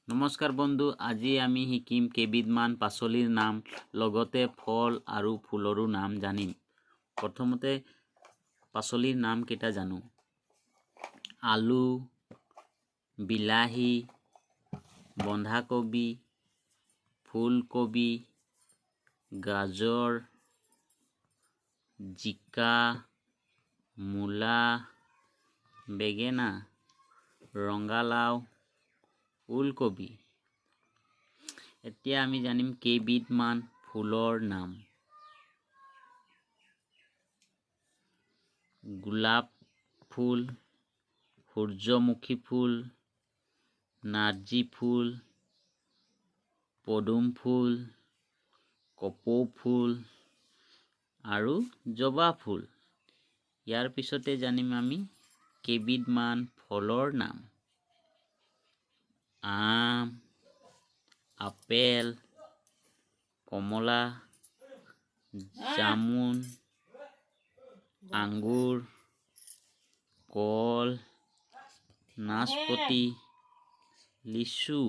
নমস্কাৰ বন্ধু, আজি আমি শিকিম কেইবিধমান পাচলিৰ নাম, লগতে ফল আৰু ফুলৰো নাম জানিম। প্ৰথমতে পাচলিৰ নাম কেইটা জানো। আলু, বিলাহী, বন্ধাকবি, ফুলকবি, গাজৰ, জিকা, মূলা, বেঙেনা, ৰঙালাও, ওলকবি। এতিয়া আমি জানিম কেইবিধমান ফুলৰ নাম। গোলাপ ফুল, সূৰ্যমুখী ফুল, নাৰ্জী ফুল, পদুম ফুল, কপৌ ফুল আৰু জবা ফুল। ইয়াৰ পিছতে জানিম আমি কেইবিধমান ফলৰ নাম। আম, আপেল, কমলা, জামুন, আঙুৰ, কল, নাচপতি, লিচু।